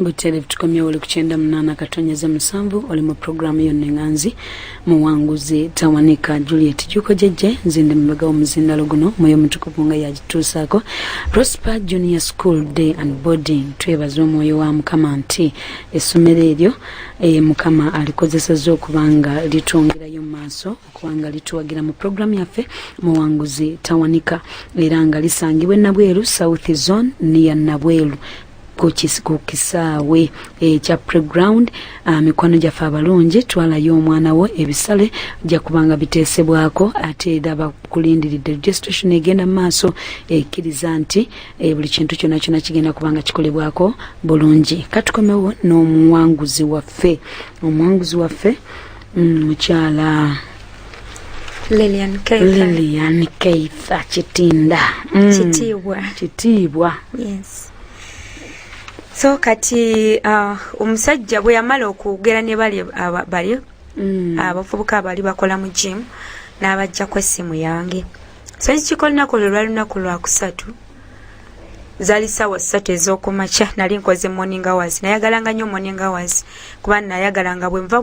Butereevu tukomyewo, oli ku 98.7, oli mu puroguramu yonna eŋŋanzi Muwanguzi Tawanika. Juliet Juko Jejje nze ndi mabega w'omuzindalo guno, Mwoyo Mutukuvu nga yagituusaako. Prosper Junior School Day and Boarding, twebaza omwoyo wa Mukama nti essomero eryo Mukama alikozesezza okuba nga litwongerayo mu maaso, okuba nga lituwagira mu puroguramu yaffe Muwanguzi Tawanika, era nga lisangibwa e Nabweru, South Zone, near Nabweru ku kisaawe ekya playground. Mikwano gyaffe abalungi, twalayo omwana wo, ebisale jja kubanga biteesebwako, ate era bakulindiridde. Registration egenda mu maaso, ekkiriza nti buli kintu kyonna kyonna kigenda kubanga kikolebwako bulungi. Katukomewo n'omuwanguzi waffe, omuwanguzi waffe mukyala Lilian Keitha. Lilian Keitha Kitinda. Kitiibwa. Kitiibwa. Yes. So kati omusajja bwe yamala okwogera ne bali bali abavubuka abali bakola mu gym, n'abajjako essimu yange. So ekiko olunaku olwo lwali lunaku lwakusatu, zaali ssaawa 3 ez'okumakya. Nali nkoze morning hours, nayagalanga nnyo morning hours kuba nayagalanga bwe nva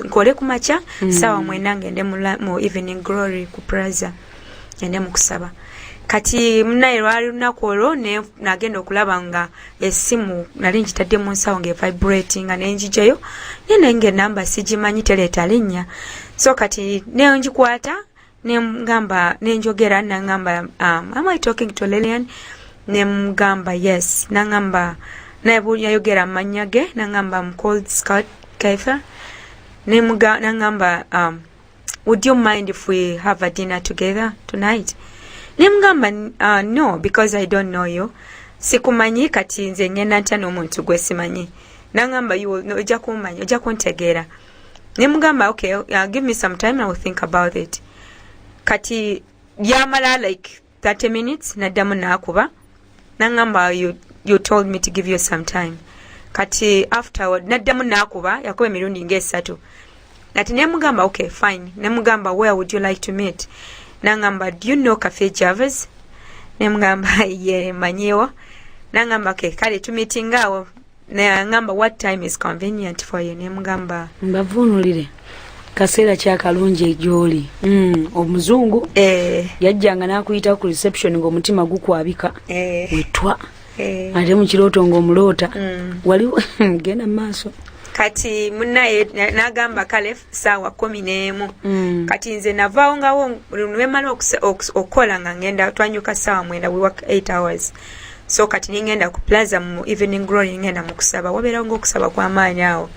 nkole ku makya, ssaawa 9 ngende mu Evening Glory ku Plaza, ngende mu kusaba. Kati munaye lwali lunaku olwo nagenda okulaba nga essimu nali ngitadde mu nsawo nga evibrating, nga nenjijayo, naye naye nga enamba sigimanyi, teleeta linnya. So kati nengikwata, nengamba, nenjogera, nangamba, "Am I talking to Lilian?" Nemugamba, "Yes." Nangamba, naye yayogera amannya ge, nangamba, "I'm called Scott Keitha." Nangamba, "Would you mind if we have a dinner together tonight?" Nemugamba, "No, because I don't know you, sikumanyi. Kati nze ngenda ntya n'omuntu gwe simanyi?" Nangamba, "No, ojja kumanya, ojja kuntegeera." Nemugamba, "Okay, give me some time, I will think about it." Kati yamala like 30 minutes, naddamu naakuba, nangamba, You told me to give you some time." Kati afterward naddamu naakuba, yakuba emirundi ngaesatu. Kati nemugamba, "Okay, fine." Nemugamba, "Where would you like to meet?" Nangamba, "Do you know Cafe Javas?" Nemugamba, "Ye, manyiwo." Nangamba, "Okay, kale tumeetinga awo." Nangamba, "What time is convenient for you?" Nemugamba Mbavuunulire, kaseera kyakalungi gyoli. Omuzungu yajjanga n'akuyita ku reception ng'omutima gukwabika, wetwa, ate mu kirooto ng'omuloota. Waliwo genda mu maaso. Kati munaye nagamba, "Kale saawa 11." Kati nze navaawo ngawo lwemala okukola nga ngenda, twanyuka saawa 9, we work 8 hours. So kati ningenda ku Plaza mu Evening Glory, ngenda mu kusaba, wabeerawo ngaokusaba kw'amaanyi awo.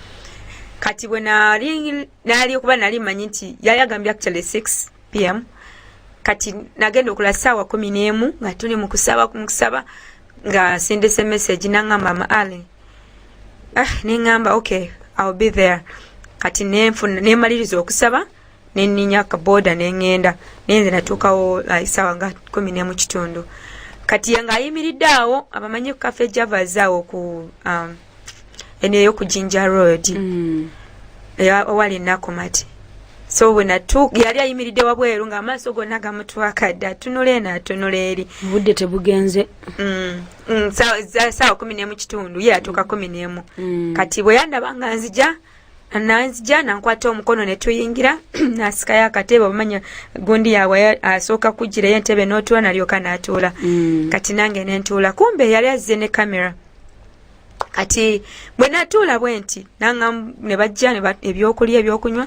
Kati bwe nali okuba nali manyi nti yayagambye actually 6 p.m. Kati nagenda okula saawa 11 nga tuli mu kusaba, nga sindise message, nangamba, "Ma ali." Ah, neŋŋamba, "Okay, I'll be there." Kati nenfuna, nemaliriza okusaba, neninya akaboda neŋŋenda, naye nze natuukawo saawa nga 11 kitundu. Kati ng'ayimiridde awo, abamanyi ku Cafe Javas awo ku eno eyo ku Jinja Road, owali Nakumatt. So bwe yali ayimiridde wabweru ng'amaaso gonna gamutwakadde, atunula eno, atunula eri. Obudde tebugenze. Saawa 11 kitundu, ye atuuka 11. Kati bwe yandaba nga nzija, nanzija nankwata omukono ne tuyingira, nasikayo akatebe. Obamanya gundi yaabwe, asooka kugirayo entebe n'otuula, nalyoka n'atuula. Kati nange nentuula, kumbe yali azze ne kamera. Kati bwe natuula bwe nti, nanga ne bajja ebyokulya, ebyokunywa,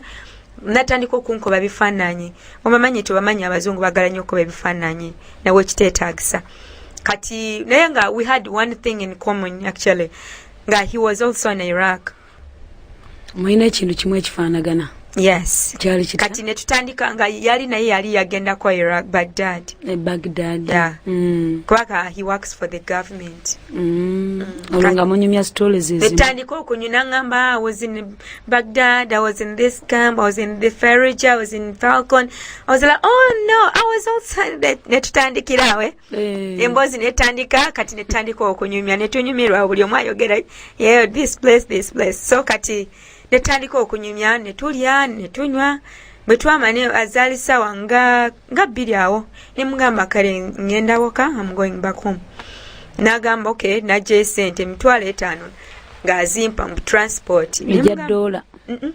natandika okunkuba bifaananyi. Obamanyi, tebamanyi, abazungu bagala nnyo okuba ebifaananyi nawe kiteetaagisa. Kati naye nga we had one thing in common actually, nga he was also in Iraq. Mulina ekintu kimu ekifaanagana. Yes. Kyali kita? Kati netutandika, nga yali naye yali yagendako Iraq, Baghdad. E Baghdad. Yeah. Kubanga he works for the government. Olwo nga munyumya stories ezimu. Netandika okunywa, nangamba, "I was in Baghdad, I was in this camp, I was in the Fallujah, I was in Falcon." I was like, "Oh no, I was also." Netutandikirawe emboozi netandika. Kati netandika okunyumya, netunyumirwa, buli omu ayogera, "Yeah, this place, this place." So kati netandika okunyumya, netulya, netunywa. Bwe twamane, azaali sawa nga 2 awo, nemugamba, "Kale ngenda waka, I'm going back home." Nagamba, "Okay." Najja esente 50,000. Ng'azimpa mu transport. Ejja dola?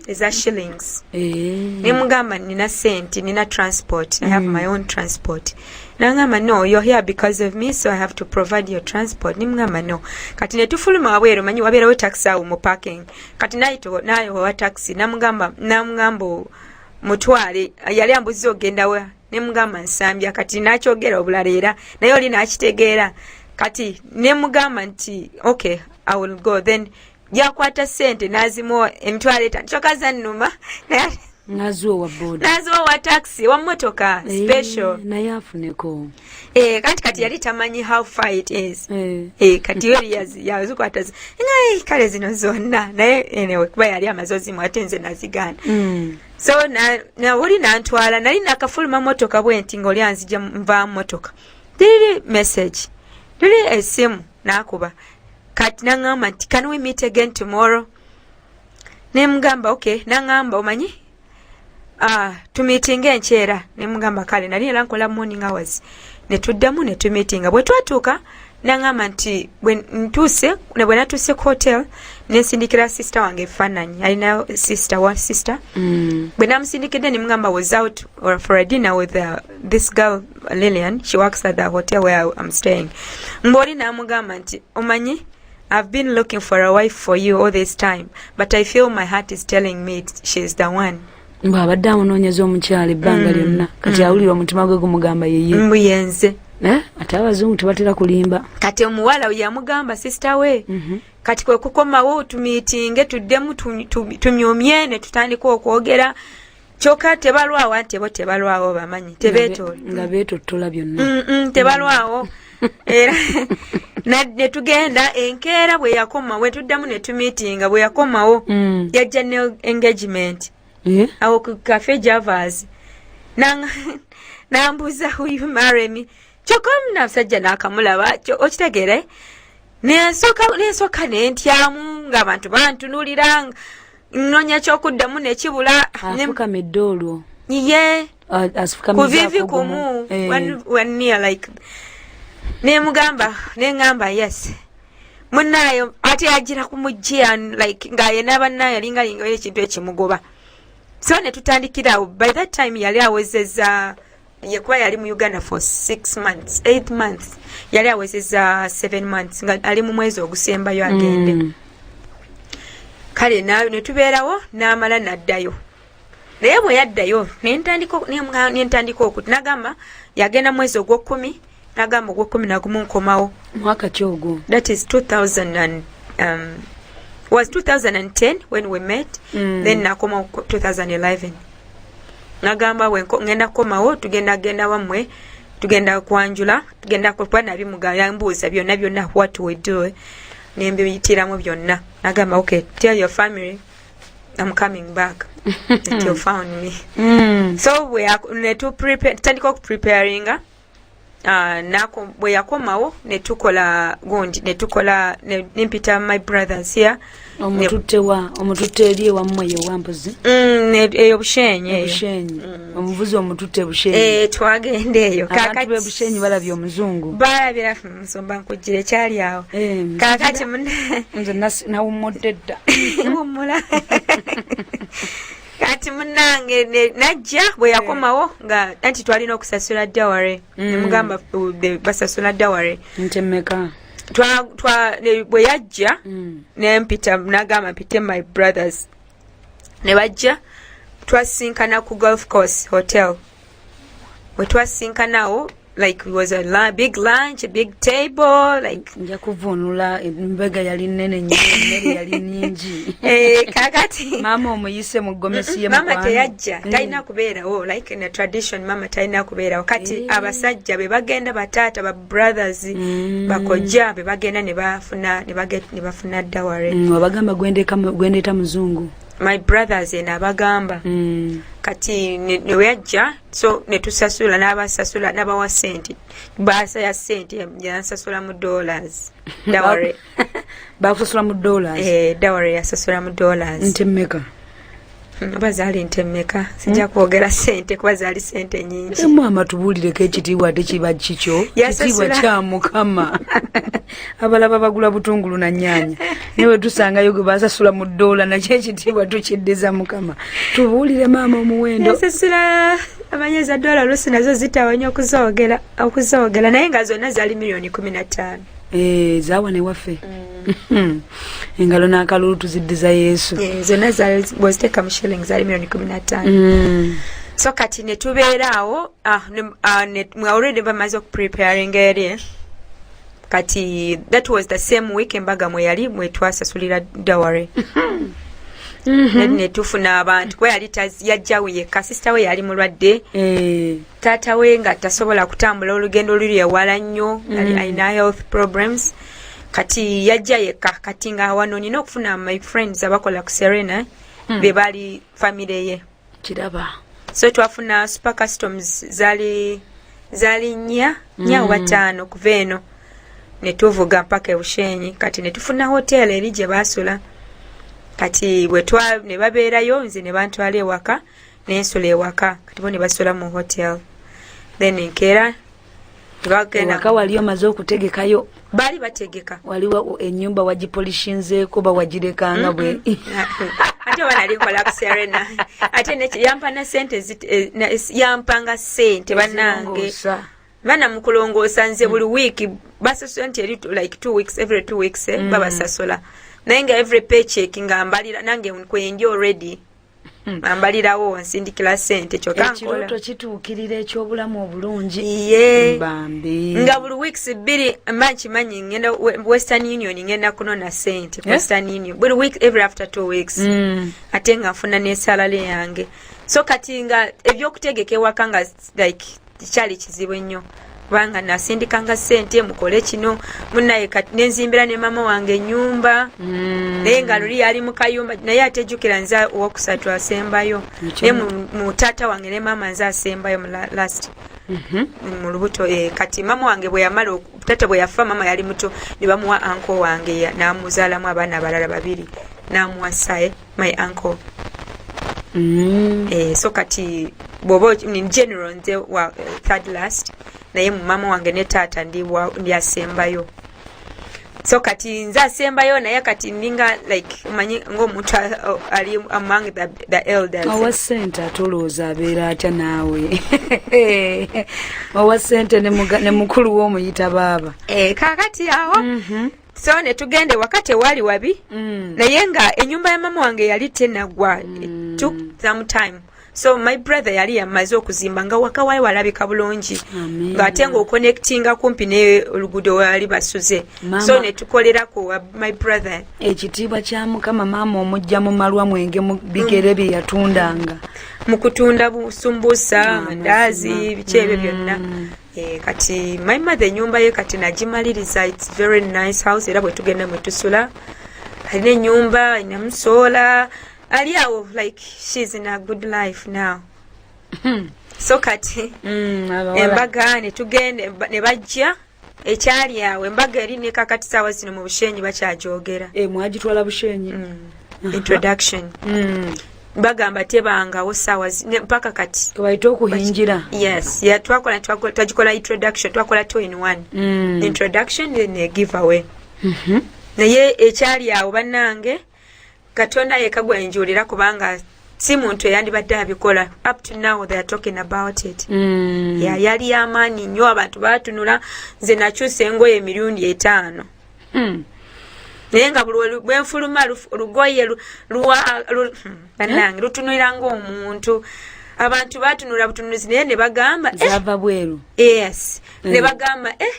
Eza shillings. Nemugamba, "Nina sente, nina transport. I have my own transport." Nangamba, "No, you're here because of me, so I have to provide your transport." Nemugamba, "No." Kati netufuluma wabweru, manyi wabeerawo taxi awo mu parking. Kati nayo wa taxi namugamba mutwale. Yali ambuziza, "Ogenda wa?" Nemugamba, "Nsambya." Kati nakyogera obulala era naye oli nakitegeera. Kati nemugamba nti, "Okay, I will go." Then yakwata sente nazimuwa, 50,000, kyokka zannuma. Naziwa wa boda? Naziwa wa taxi, wa motoka special. Naye afuneko. Kanti kati yali tamanyi how far it is. Kati yali yazikwata ngai kale zino zonna, naye anyway, kuba yali amaze ozimu, ate nze nazigaana. So na oli nantwala, nali nakafuluma motoka bwenti nga oli anzija nva motoka, liri message, liri esimu nakuba. Kati naŋŋamba nti, "Can we meet again tomorrow?" Nemugamba, "Okay." Naŋŋamba, "Omanyi, tumeetinga enkeera." Nemugamba, "Kale." Nali era nkola morning hours. Netuddamu netumeetinga. Bwe twatuuka, naŋŋamba nti bwe ntuuse, ne bwe natuuse ku hotel, nensindikira sister wange ebifaananyi. Alina sister wa sister. Bwe namusindikidde, nemugamba, "Was out or for a dinner with this girl Lillian. She works at the hotel where I'm staying." Mbwoli namugamba nti, "Omanyi, I've been looking for a wife for you all this time, but I feel my heart is telling me she's the one." Mbu abadde amunoonyeza omukyala ebbanga lyonna, kati awulira omutima gwe gumugamba yeye. Mbu yenze. Eh, ate abazungu tebatera kulimba. Kati omuwala yamugamba sister we. Kati kwe kukomawo tumeetinge, tuddemu tumyumye, ne tutandika okwogera. Kyokka tebalwawo, anti bo tebalwawo, bamanyi tebeetoola. Nga beetottola byonna. Tebalwawo era ne tugenda enkeera. Bwe yakoma, bwe tuddamu ne tumeetinga, bwe yakomawo, yajja ne engagement. Awo ku Cafe Javas nambuuza, "Will you marry me?" Kyokka omusajja n'akamulaba, okitegeere, nensooka nentyamu ng'abantu bantunulira, nnoonya kyokuddamu nekibula. Afukamidde olwo? Ye. Asifukamizaako Ku vivi gumu. Kumu. One year like, nemugamba, neŋŋamba, "Yes." Munaayo ate yagira kumujja like nga yena bannaayo alingalinga ekintu ekimugoba. So ne tutandikirawo. By that time yali awezeza, yekuba yali mu Uganda for 6 months, 8 months, yali awezeza 7 months, nga ali mu mwezi ogusembayo agende. Kale netubeerawo, n'amala n'addayo. Naye bwe yaddayo, nentandika okuti nagamba yagenda mwezi ogwokumi, nagamba ogwokumi nagumu nkomawo. Mwaka ki ogwo? That is 2000 and, was 2010 when we met. Then nakomawo 2011. Nagamba, "Ngenda kukomawo, tugenda genda wammwe, tugenda kwanjula, tugenda kuba." Nabimuga, yambuuza byonna byonna, what we do, nembiyitiramu byonna. Nagamba, "Okay, tell your family I'm coming back, that you found me." So tutandika okupreparinga. Bwe yakomawo netukola gundi, netukola nempita my brothers here. Omututte wa, omututte eri ewammwe yewambuzi? Eyo Bushenyi eyo. Bushenyi, omuvuzi omututte Bushenyi. Eh, twagenda eyo. Abantu Kakati b'e Bushenyi balabye omuzungu. Balabira musumba, nkujira ekyali awo. Kakati Nze nawummudde dda. Wummula. Kati munange najja, bwe yakomawo nga anti twalina okusasula dowry. Nemugamba, basasula dowry. Nte mmeka? Bwe yajja, nempita, nagamba mpite my brothers, ne bajja, twasinkana ku Golf Course Hotel. Bwe twasinkanawo, like it was a big lunch, a big table, like Nja kuvuunula, embega yali nnene nnyo, emmere yali nnyingi. Eh, kakati Maama omuyise mu gomesi ye? Mama Mukwano. teyajja. Talina kubeerawo, like in a tradition mama talina kubeerawo. Kati abasajja be bagenda, bataata, ba brothers, bakojja be bagenda ne bafuna ne bafuna dowry. Wabagamba gwendeeta muzungu. My brothers eno abagamba. Kati ne weyajja, so netusasula, n'abasasula, n'abawa sente, baasa ya sente, yansasula mu dollars dowry. Bakusasula mu dollars? Eh, dowry yasasula mu dollars. Nte mmeka? Oba zaali nte mmeka, sijja kwogera sente kuba zaali sente nyingi. Maama, tubuulireko, ekitiibwa ate kiba kikyo. Kitiibwa kya Mukama. Abalaba bagula butungulu na nyaanya, naye bwe tusangayo gwe basasula mu ddoola, nakyo ekitiibwa tukiddiza Mukama. Tubuulire maama omuwendo. Yasasula amanyi eza dola, lusi nazo zitawanya okuzoogera, naye nga zonna zaali miliyoni 15. Eh, zaawa ne waffe. Engalo n'akalulu tuziddiza Yesu. Eh, zonna bwoziteeka mu shilling zaali miliyoni 15. So kati ne tubeera awo, already bamaze okupreparinga eri. Kati that was the same week embaga mwe yali, mwe twasasulira dowry. Ne tufuna abantu kuba yali yajjawo yekka, sister we yali mulwadde. Taata we nga tasobola kutambula olugendo luli ewala nnyo, yali alina health problems. Kati yajja yekka. Kati nga wano nina okufuna my friends abakola ku Serena, be bali family ye. Kiraba. So twafuna Super Customs, zaali nnya, nnya oba ttaano kuva eno, ne tuvuga mpaka ebushenyi. Kati ne tufuna hotel eri gye baasula. Kati bwe twa ne babeerayo, nze ne bantwala ewaka, nensula ewaka. Kati bo ne basula mu hotel, then nkeera ne bagenda. Ewaka wali omaze okutegekayo? Baali bategeka. Waliwo ennyumba wagipolishinzeeko, bawagirekanga bwe? Ate oba nali nkola ku Serena, ate yampa na sente yampanga sente bannange. Ezirongoosa. Bana mu kulongoosa, nze buli wiiki basasula nti eri like 2 weeks, every 2 weeks, eh, babasasula, naye nga every paycheck nga mbalira nange kwendi already ambalirawo, nsindikira sente, kyokka nkola. Ekirooto kituukirira ekyobulamu obulungi. Ye. Bambi. Nga buli weeks 2 mba nkimanyi ngenda Western Union, ngenda kunona sente ku Eh? Western Union buli week, every after 2 weeks. Ate nga nfuna ne salary yange. So kati nga ebyokutegeka ewaka nga like kyali kizibu ennyo, kubanga nasindikanga sente, mukole kino munaye. Kati nenzimbira ne mama wange ennyumba. Naye nga luli yali mu kayumba, naye ate jjukira nze owokusatu asembayo. Naye mu taata wange ne maama nze asembayo mu last mu lubuto. Eh, kati mama wange bwe yamala taata bwe yafa, mama yali muto, ne bamuwa uncle wange, n'amuzaalamu abaana abalala babiri, n'amuwasa, my uncle. Eh, so kati bw'oba in general nze wa third last, naye mu mama wange ne taata ndi asembayo. So kati nze asembayo, naye kati ninga like omanyi ng'omuntu ali among the elders. Owa sente ate olowooza abeera atya naawe? Owa sente ne mukulu w'omuyita baaba. Eh, kakati awo so ne tugenda ewaka, tewali wabi. Naye nga ennyumba ya mama wange yali tenagwa. It took some time. So my brother yali yamaze okuzimba, nga waka waali walabika bulungi. Amiina. Ng'ate ng'oconnectinga kumpi ne oluguudo wali basuze. Mama. So ne tukolerako wa my brother. Ekitiibwa kya Mukama, maama omujja mu malwa, mwenge mu bigere bye yatundanga. Mu kutunda busumbusa, mandaazi, mazima. biki ebyo byonna. Eh, kati my mother ennyumba ye kati nagimaliriza. It's very nice house, era bwe tugenda mwe tusula. Alina ennyumba, alinamu solar, ali awo like she's in a good life now. So kati Abawala. embaga ne tugenda, ne bajja ekyali awo, embaga eri ne kakati saawa zino mu Bushenyi bakyagyogera. Eh, mwagitwala Bushenyi? Introduction. Bagamba tebangawo saawa mpaka kati. Kebayita okuhinjira. Yes, yeah, twakola twagikola introduction, twakola two in one. Introduction ne give away. Naye ekyali awo bannange, Katonda yekka gwenjuulira, kubanga si muntu eyandibadde abikola. Up to now they are talking about it. Ya, yali yamaanyi nnyo, abantu batunula. Nze nakyusa engoye emirundi etaano. Naye nga buli bwenfuluma olugoye bannange lutunulira ng'omuntu. Abantu batunula butunuzi, naye ne bagamba, eh, Zava bweru. Yes, ne bagamba, eh,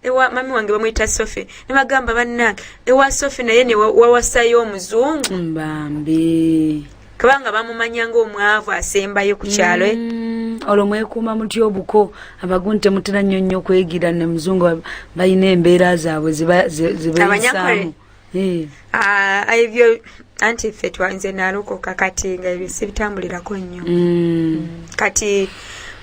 ewa mami wange bamuyita Sophie, ne bagamba, bannange, ewa Sophie naye ne wawasayo omuzungu. Mbambi. Kubanga bamumanya ng'omwavu asembayo ku kyalo, eh. Olwo mwekuuma mutya obuko? Abagundi temutera nnyo nnyo kwegira ne muzungu, balina embeera zaabwe Abanyankole? zibeeyisaamu. Eh. Ah, ebyo anti ffe twanze nalokoka, kati nga ebyo sibitambulirako nnyo. Kati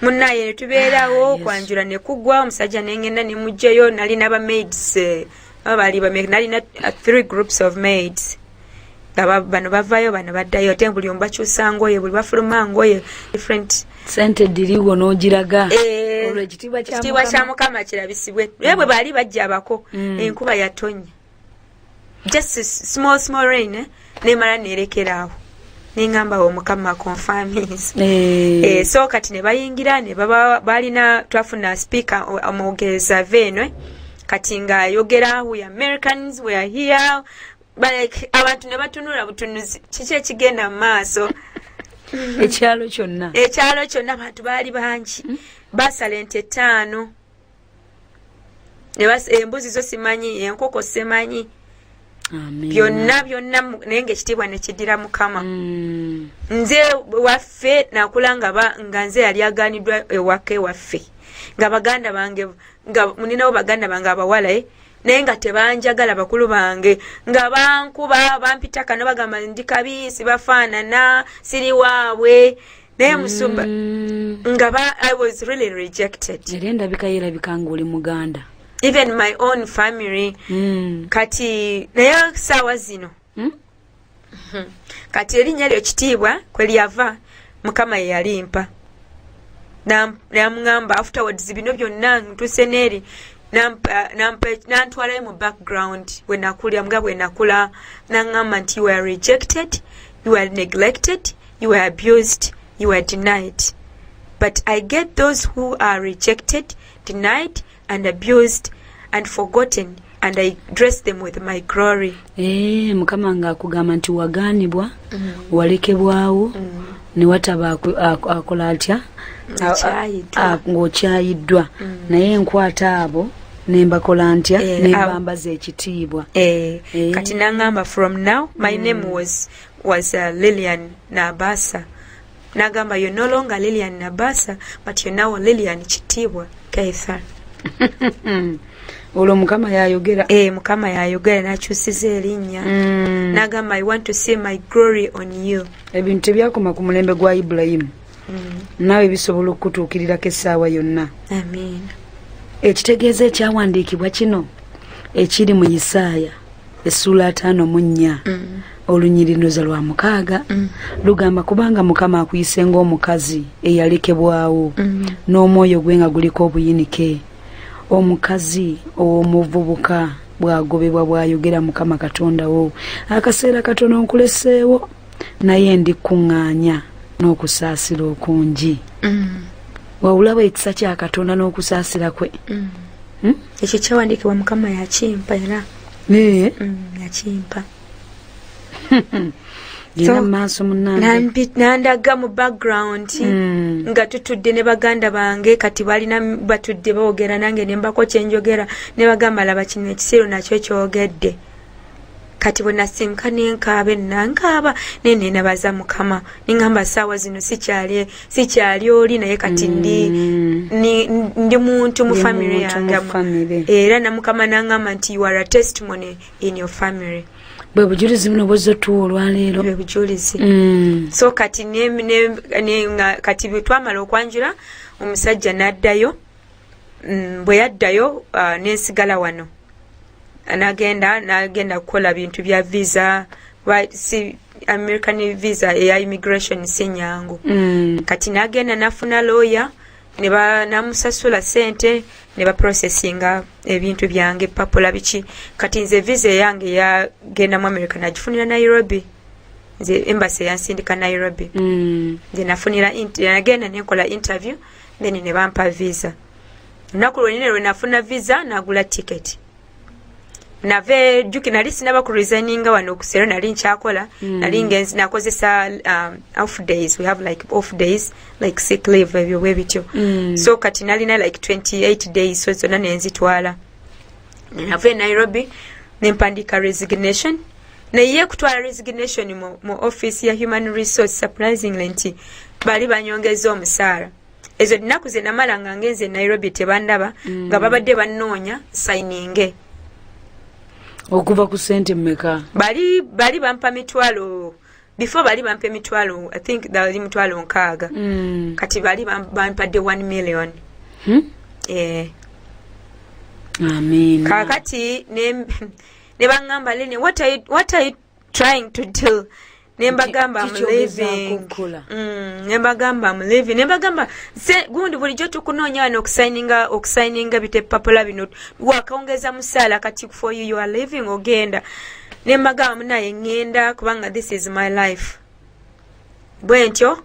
munnaye ne tubeerawo. Yes. Kwanjula ne kugwa, omusajja nengenda ne mugjayo. Nalina ba maids, eh, baba bali ba nalina three groups of maids. Nga bano bavaayo, bano baddayo, ate buli omu bakyusa ngoye, buli bafuluma ngoye different. Sente diriwo n'ogiraga. Eh, olwo ekitiibwa kya ekitiibwa kya Mukama. Mukama kirabisibwe. Naye bwe baali bajja abako, enkuba yatonya, just small small rain, eh? Nemala nerekeraawo, neŋŋamba wo Mukama confirmings. Eh, so kati ne bayingira ne baba balina, twafuna speaker omwogereza ava eno, eh? Kati ng'ayogera, "We Americans, we are here." But like, abantu ne batunula butunuzi, kiki ekigenda mu maaso? Ekyalo kyonna. Ekyalo kyonna, abantu baali bangi. Basala ente ttaano. Embuzi zo simanyi, enkoko simanyi. Amiina. Byonna byonna, naye ngaekitiibwa nekiddira Mukama. Nze waffe nakula nga nze yali aganiddwa ewaka ewaffe, nga baganda bange, nga ninawo baganda bange abawala, eh, naye nga tebanjagala. Bakulu bange nga bankuba, bampita kano, bagamba ndi kabi, sibafaanana, siri waabwe. Naye musumba, nga I was really rejected. Era endabika yerabika nga oli muganda. Even my own family. Kati naye saawa zino, kati erinnya lyo Kitiibwa kwe lyava, Mukama ye yalimpa. Namuŋŋamba afterwards, bino byonna ntuuse neeri, nantwalayo mu background bwe nakulira, nga bwe nakula, naŋŋamba nti, "You were rejected, you were neglected, you were abused, you were denied, but I get those who are rejected, denied and abused and forgotten, and I dress them with my glory." Eh, Mukama ng'akugamba nti wagaanibwa, walekebwawo, ne wataba akola atya. Akyayiddwa. Ng'okyayiddwa, naye nkwata abo ne mbakola ntya? Eh, ne mbambaza ekitiibwa. Eh, Eh. kati nangamba from now, my name was Lilian Nabasa. Nagamba, "You're no longer Lilian Nabasa, but you're now Lilian Kitiibwa Keitha." Olwo Mukama yayogera. Eh, Mukama yayogera, nakyusiza erinnya. Nagamba, "I want to see my glory on you." Ebintu tebyakoma ku mulembe gwa Ibulayimu, naawe bisobola okukutuukirirako essaawa yonna. Amin. Ekitegeeza ekyawandiikibwa kino ekiri mu Isaaya essuula 54, olunyirinoza lwa 6, lugamba, "Kubanga Mukama akuyise ng'omukazi eyalekebwawo, n'omwoyo gwe nga guliko obuyinike, omukazi ow'omuvubuka bw'agobebwa, bw'ayogera Mukama Katonda wo. Akaseera katono nkuleseewo, naye ndikuŋŋaanya n'okusaasira okungi." Wawulaba ekisa kya Katonda n'okusaasira kwe. Hmm? Ekyo kyawandiikibwa Mukama yakimpa era. Eh, Yakimpa. Genda So, mu maaso, munnange. Nandaga mu background nga tutudde ne baganda bange. Kati balina batudde boogera, nange nembako kyenjogera, ne bagamba, "Laba kino ekisiru nakyo kyogedde." Kati bwe nasimuka nenkaaba, enna nkaaba, naye nenabaza Mukama, neŋŋamba saawa zino sikyali oli, naye kati ndi ndi muntu mu Ndi family muntu mu yange. family. Era namukama naŋŋamba nti, "You are a testimony in your family." Bwe bujulizi buno bwozza otuwa olwaleero. Bwe bujulizi. So kati kati bwe twamala okwanjula, omusajja n'addayo. Bwe yaddayo, nensigala wano. Nagenda kukola bintu bya visa. Si American visa eya immigration si nyangu. Kati nagenda nafuna lawyer, namusasula sente, ne baprocessinga ebintu byange, papula biki. Kati nze visa eyange yagenda mu America nagifunira Nairobi. Nze embassy yansindika Nairobi. Nze nafunira nagenda nenkola interview, then ne bampa visa. Olunaku lwennyini lwe nafuna visa, nagula ticket, nave juki. Nali sinaba ku resigninga wano okusero, nali nkyakola. Nali ngenzi nakozesa off days. We have like off days, like sick leave, ebyo bwe bityo. So kati nalina like 28 days, so zonna nenzitwala. Nava e Nairobi, nempandika resignation. Naye kutwala resignation mu office ya human resource, surprisingly nti bali banyongeza omusaala. Ezo ennaku ze namala nga ngenze e Nairobi tebandaba, nga babadde bannoonya signinge. Okuva ku sente mmeka? Bali bampa mitwalo, before bali bampa emitwalo, I think bali 60,000. Kati bali bampadde 1 million. Eh. Amiina. Kakati ne baŋŋamba, "Lene, what are you trying to do. Nembagamba, "I'm leaving." Nembagamba, "I'm leaving." Nembagamba, "Gundi, bulijjo tukunoonya wano okusigninga bitepapula bino, wakongeza musaala, kati for you, you are leaving, ogenda." Nembagamba, "Munaye, ŋŋenda kubanga this is my life." Bwe ntyo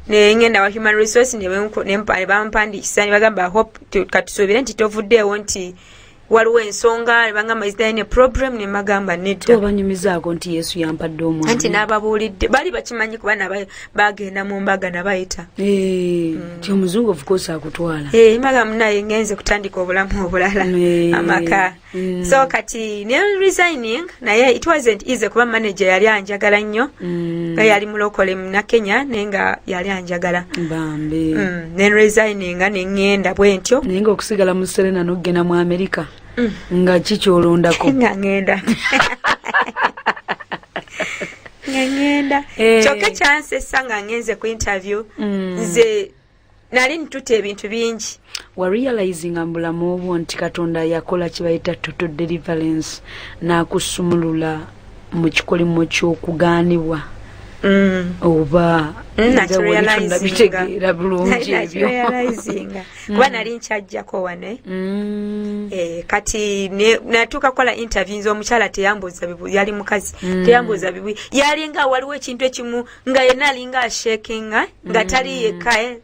nengenda wa human resource, ne bampandiikisa, ne bagamba, "Hope, katusuubire nti tovuddeewo, nti waliwo ensonga." Nebagamba, "Is there any problem?" Nemagamba, "Nedda." Obanyumizaako nti Yesu yampadde omwana. Nti n'ababuulidde, bali bakimanyi kuba bagenda mu mbaga nabayita. Eh, ti omuzungu of course akutwala. Eh, mbaga, munaye, ngenze kutandika obulamu obulala, amaka. So kati ne resigning, naye it wasn't easy kuba manager yali anjagala nnyo, nga yali mulokole Munakenya, naye nga yali anjagala. Bambi. Ne resigninga, neŋŋenda bwe ntyo. Naye nga okusigala mu Serena n'okugenda mu Amerika, nga kikyolondako? Nga ŋŋenda. Eh. Kyokka kyansesa nga ngenze ku interview, nze nali ntuta ebintu bingi. Warealizinga mu bulamu bwo nti Katonda yakola kibayita total deliverance, n'akusumulula mu kikolimo ky'okugaanibwa, oba nze wali tonnabitegeera bulungi ebyo? Nakirealizinga kuba nali nkyajjako wano, eh. Eh, kati natuuka kukola interview, nze omukyala teyambuuza bibu, yali mukazi, teyambuuza bibu, yalinga waliwo ekintu ekimu nga yenna alinga ashakinga, nga tali yekka, eh.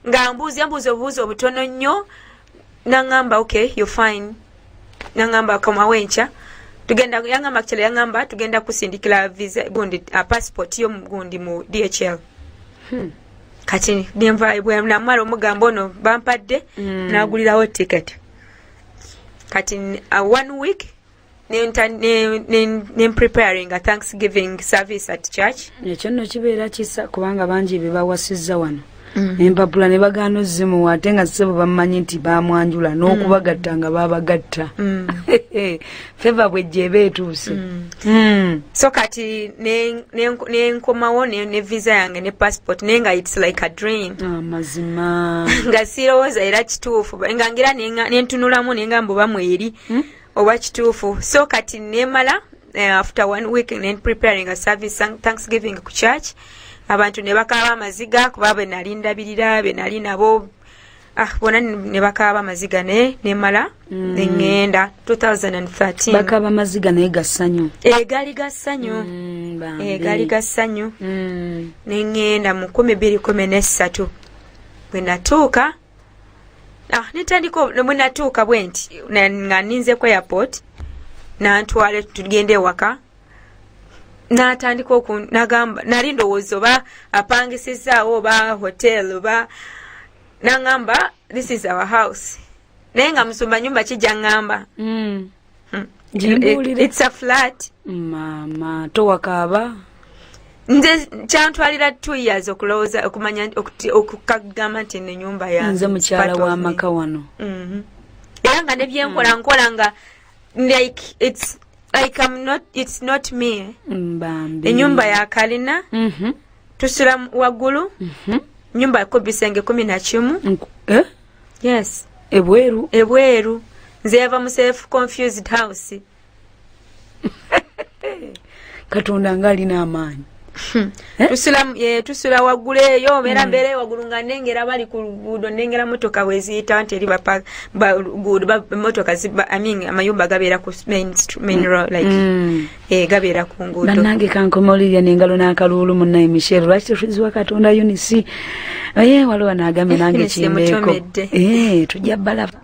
Nga mbuuza, yambuuza obubuuzo obutono nnyo, naŋŋamba, "Okay, you fine." Naŋŋamba, "Komawo enkya, tugenda." Yaŋŋamba, actually yaŋŋamba, "Tugenda kusindikira visa, gundi, passport yo gundi mu DHL." Kati nenva, bwe namala omugamba ono bampadde, nagulirawo ticket. Kati one week ne preparing a thanksgiving service at church. Ekyo nno kibeera kisa, kubanga bangi be bawasizza wano, empapula ne bagaana ozimuwa, ate nga ssebo bamumanyi nti bamwanjula n'okubagatta nga babagatta. Favour bwejja eba etuuse. So kati nenkomawo ne visa yange ne passport, naye nga it's like a dream. Amazima. Nga sirowooza era kituufu, nga ngira nentunulamu nengamba oba mweri oba kituufu. So kati nemala, after one week ne preparing a service thanksgiving ku church, abantu ne bakaaba amaziga kuba be nali ndabirira, be nali nabo, ah, bonna ne bakaaba amaziga, ne nemala neŋŋenda 2013. Bakaaba amaziga naye ga ssanyu. E, gaali ga ssanyu. Bambi. E, gaali ga ssanyu. Neŋŋenda mu 2013. Bwe natuuka, ah, netandika, bwe natuuka bwe nti nga ninze ku airport, nantwala tugende ewaka, natandika oku nagamba, nali ndowooza oba apangisizaawo oba hotel oba, naŋŋamba, "This is our house." Naye nga musumba nyumba kijja ŋŋamba. Gimbuulire. It's a flat. Maama, towakaaba? Nze kyantwalira 2 years okulowooza, okumanya, okukagamba nti eno enyumba yange. Nze mukyala w'amaka wano. Era nga nebyenkola, nkola nga like it's like I'm not, it's not me. Bambi. Enyumba ya kalina, tusula waggulu, nyumba ko bisenge 11. Eh? Yes. Ebweru? Ebweru. Nze yava mu self confused house. Katonda nga alina amaanyi. Eh? Tusula, tusula waggulu eyo, mbeera mbeera waggulu nga nengera bali ku luguudo, nengera motoka bweziyita nti eri luguudo, motoka, I mean, amayumba gabeera ku main road, like, gabeera ku nguudo. Bannange, kankoma olirya n'engalo n'akaluulu. Munnaye Michelle, lwaki tetuziwa Katonda Eunice? Oye, waliwo naagambye nange Eunice kimbeeko. mutomedde. Eh, tujja balaba.